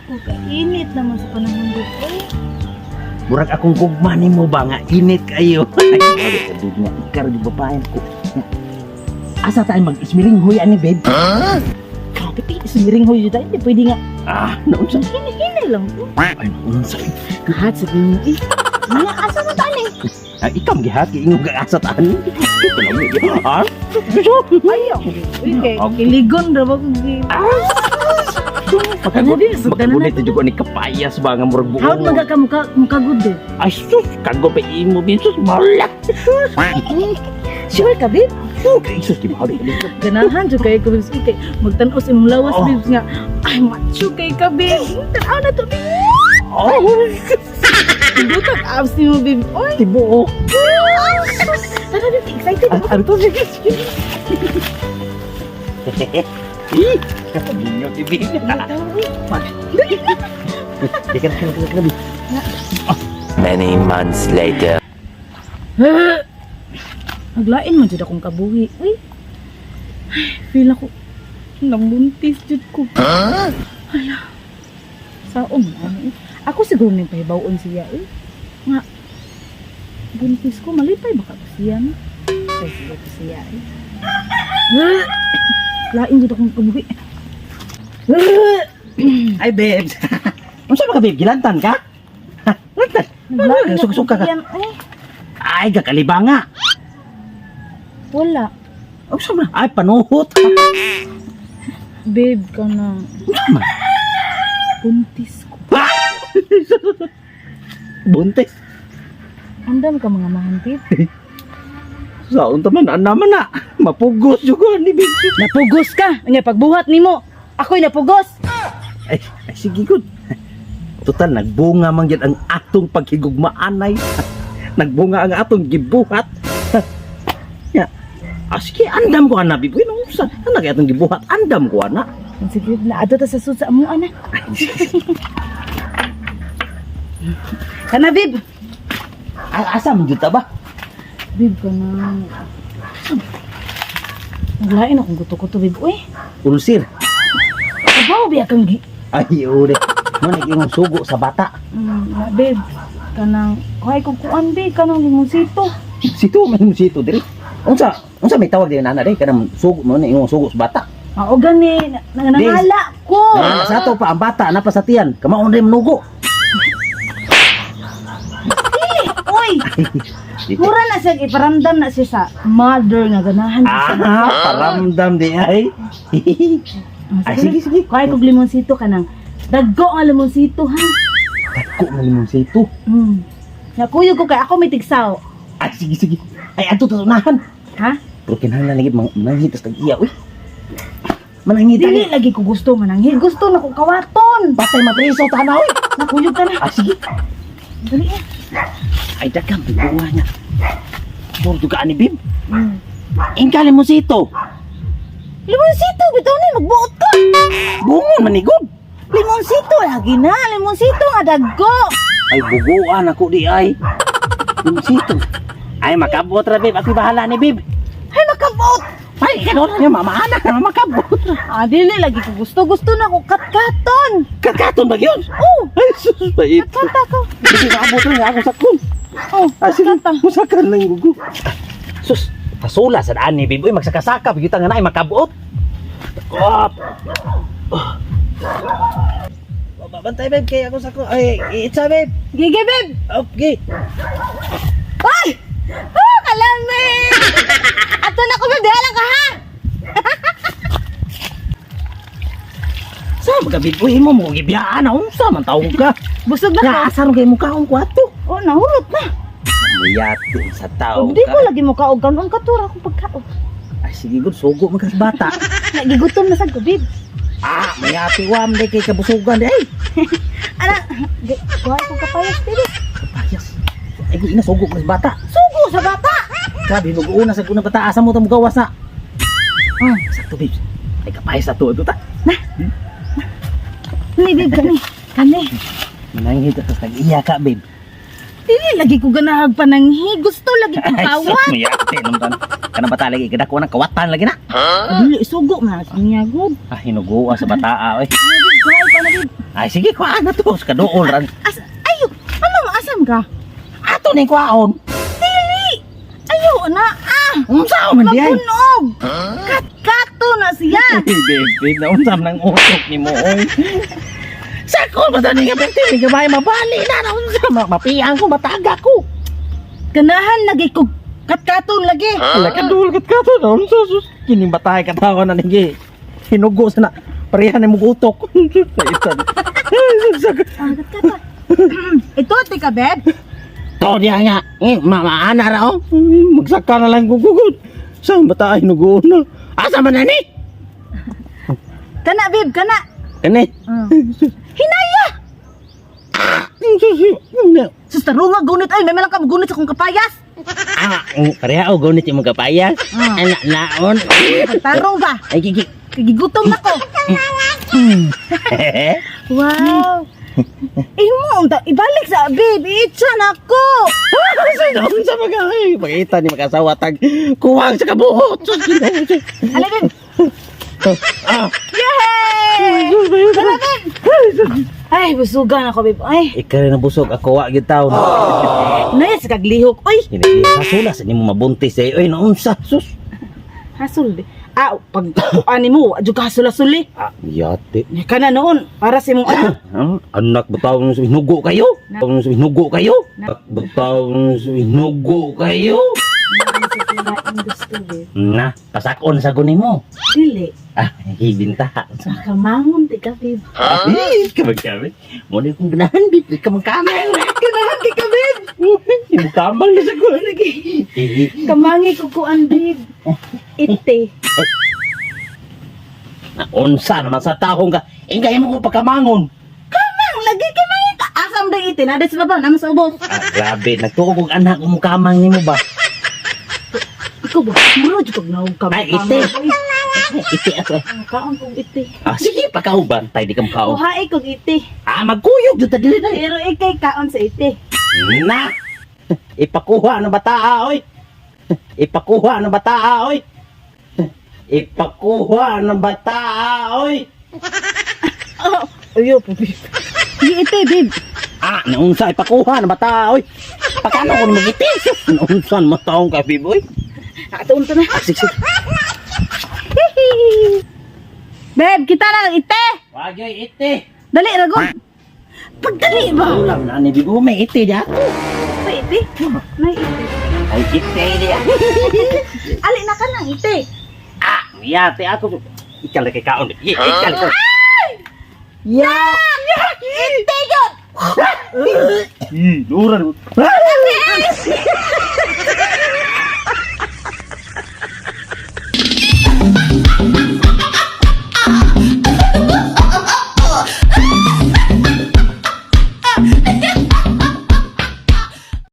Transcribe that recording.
Ko, kainit naman sa panahon dito. Eh. Murag akong gugma nimo ba nga init kayo. Ay, babe nga ikar di babae ko. Asa tayo mag-ismiring huy ani, babe? Grabe, ti. Sumiring hoy dito. Hindi pwede nga. Ah, naunsa? Hini-hini lang ko. Ay, naunsa? Kahat sa mo eh. Nga, asa mo tani? Ah, ikaw gihati ingong ka asa taan. Ah, Ayaw. Uy, kay kiligon ra ba kung gi. Pagkagunit, Ano, sugdan na pagkagunit nato. na jud ko ni kapayas ba nga murag buo. Hawd maga ka muka muka good eh. Ay sus, kago pa imo bin sus malak. Sus. Sure ka, babe? Sus, kay sus di ba di. Ganahan jud kay ko, babes. Uy, kay magtan-os imong lawas, Oh. babes nga. Ay, macho kay ka, babe. Tan-aw na to, babe. Oh, Dutag abs nimo, babe. Oy, tibuo. tara dito, excited ako. Ano to? Sige, sige. Ih, ninyo TV. Teka, teka, teka, teka. Many months later. Naglain man jud akong kabuhi. Uy. Ay, feel ako nabuntis jud ko. Hala. Saon ano eh. Ako siguro ning pahibawon siya eh. Nga buntis ko, malipay baka ko siya no. Ay, siguro ko siya eh. Lain jud akong kabuhi. Ay, babes. Unsa ba ka, babe? Gilantan ka? Ha, lantan. Naglain akong Sugsug ka ka. tiyan, eh. Ay, gakalibanga. Wala. Unsa man? Ay, panuhot. Babe ka na. Unsa man? Buntis ko. Buntis. Andam ka mga mahan, babe. Saon ta man, ana man na. Mapugos jud ko ni babe. Napugos ka. Anya pagbuhat nimo. Ako'y napugos. Ay, ay, sige good. Total, nagbunga man gyud ang atong paghigugmaanay. Nagbunga ang atong gibuhat. Ya. Ah, sige, andam ko ana, babe. Uy, unsa? Ana kay atong gibuhat? Andam ko ana. Sige na adto ta sa sud sa amo ana. Kana, babe. Ah, asa man jud ta ba? Babe ka na. Naglain akong guto-guto, babe. Uy, Ulsir. kabaw biya kang gi. Ay, ure. Mo nag sugo sa bata. Na, babe. Kanang kuhay ko kuan, babe, kanang limonsito. Sito man mo sito diri. Unsa? Unsa may tawag diri nana diri kanang sugo mo na imong sugo sa bata. Mao gani, nangala ko. Ah, sa ato pa ang bata na pa sa tiyan. Kamaon rin manugo. Uy, mura na siya iparamdam na siya sa mother nga ganahan siya sa Ah, paramdam di ay. Ah, Ay, sige, sige. Kuhay kog limonsito kanang dagko nga limonsito ha. Dagko nga limonsito. Nakuyog ko kay ako may tigsaw. Ay, sige, sige. Ay, adto ta sa unahan. Ha? Pero kinahanglan lagi manangit tas tag-iya, uy. Manangit Dili lagi. lagi ko gusto mananghi. Gusto na ko kawaton. Patay mapriso ta na, uy. Nakuyog ka na. Ah, sige. Dali eh. Ay, daghang bunga niya. Puro dugaan ni Bim. Ingka limonsito. Limonsito bitaw ni magbuot ka. Bungon manigod. Limonsito lagi na, limonsito nga dagko. Ay, buguan ako di ay. Limonsito. Ay, makabot ra, babe. Ako'y bahala ni, babe. Ay makabot. Ay, kanon niya, mamaana ka, makabot. Ah, dili lagi ko gusto. Gusto na ko katkaton. Kakaton ba yun? Oh, Ay, sus, pait. katkata ko. Sige, kaabot rin ako sa kun. Oh, Ah, sige, katkata. musakan lang gugo. Sus, pasula sa daan ni, babe. Uy, magsakasaka, bigita nga na ay makabot. Oh. Oh. Bantay, babe, kay ako sa kun. Ay, itsa, babe. Gigi, babe. Okay. Ay! Oh, kalami! Ato na ko, babe. Diha lang ka, ha? Sa mga babe, uy, mo mo gibiyaan na unsa man tawag ka. Busog na ko. Nga asa ron kay mukha akong kwato. Oh, nahulot na. Muyati sa tao. Oh, di ko lagi mo kaog kanon katura akong pagkaon. Ay sige gud, sugo man ka sa bata. Nagigutom na sad ko, babe. Ah, mayati wam di kay kabusugan di ay. Ana, kuha ko kapayas, baby. Kapayas. Ay ina sugo ka sa bata. Sugo sa bata. Grabe mag-una sa kuna bata asa mo ta mugawas na. Ah, Sakto babe. Ay kapayas ato ato ta. ni babe kani. Kani. Mananghit ta sa tag-iya ka babe. Dili lagi ko ganahag pananghi. Gusto lagi kong kawat. Mayati naman. Kanang bata lagi kadako nang kawatan lagi na. Dili sugo nga niya gud. Ah, hinugoa sa bata oy. Babe, kuha pa na, babe. Ay sige, kuhaan na to. Sa kaduol ran. As, ayo, ano asam ka? Ato ni kuhaon. Dili! Ayo na ah! Unsa man di ay? Mapunog! Katkato na siya! Ay, babe, babe, naunsa man ang utok ni mo, oy. Sako, basta ni nga perte, ni gamay mabali na, naunsa, mapiyang ko, mataga ko. Ganahan lagi ko katkaton lagi. Wala ka dul, kat kato, naunsa, sus. Kining batay katawa na nigi. Hinugo sa na, pareha na mong utok. Sus, naitan. Ah, katkato. Ito, tika, beb. To niya nga, eh, mamaana ra, oh. Magsaka na lang gugugod. Saan bata ay hinugo na? Asa man na ni? Kana, beb, kana. Kani? Hinaya! Sus, Sus, tarunga, gunit. Ay, may malang ka gunit sa kong kapayas. Ah, pareha o gunit yung mga kapayas. Ah. Anak naon. Tarong ba? Ay, gigi. Gigutom na ko. Wow. Imo, unta, ibalik sa babe. Itchan ako. Sa mga ay, pakita ni makasawa tag kuwang sa kabuhot. Sus, ginoo, sus. Alay, babe. Ah. Yay! Tara, babe. Ay, busugan ako, babe. Ay, Ikaw rin nabusog ako wa gyud taon. nais kaglihok. Uy, Hindi sa sa nimo mabuntis eh. Oy, naunsa sus. hasol. di. Ah, pag ani mo, adyo ka hasol-hasol eh. Ah, yate. Kana noon, para sa imong anak. Anak bitaw hinugo kayo. Hinugo kayo. Bitaw hinugo kayo. Gusto, babe. Na, pasakon sa guni mo. Dili. Ah, ibinta. Makamangon, di ka, babe. Ay, kamagkami. Mo na kong ganahan, bit. Kamagkamang. Ganahan di ka, babe. Yung kamang na sa ko. Kamangi kukuan, babe. Ite. Unsa naman sa taong ka. Ingay mo ko pagkamangon. Kamang, lagi ka mangi ka. Asam da ite, nada sa baba, naman sa ubos. Ah, grabe. Nagtuo kong anak mo kamang nimo ba? Ikaw ba? Mura dyan kag naog ka. Ay, ite. Ite ako. Kaon kong ite. Ah, sige, pagkauban. Tayo di ka makaon. Kuhae kong ite. Ah, magkuyog. Dito dili na. Pero ikay kaon sa ite. Na! Ipakuha ng bata, oy! Ipakuha ng bata, oy! Ipakuha ng bata, oy! Oh, ayo po, babe. Sige, ite, babe. Ah, naunsa ipakuha ng bata, oy! Pakano ko magitis? Naunsa mo taong ka, babe, oy? Nakatuon to na. Ah, sige, sige. Babe, kita na lang ite. Wag yoy, ite. Dali, ragon. Pagdali ba? Ulam na ni Bibo, may ite di ako. May ite. May ite. Ay, ite di ako. Ali na ka ng ite. Ah, yate ako. Ikal na kay kaon. Ikal ka. Ya! Ite yun! Duran.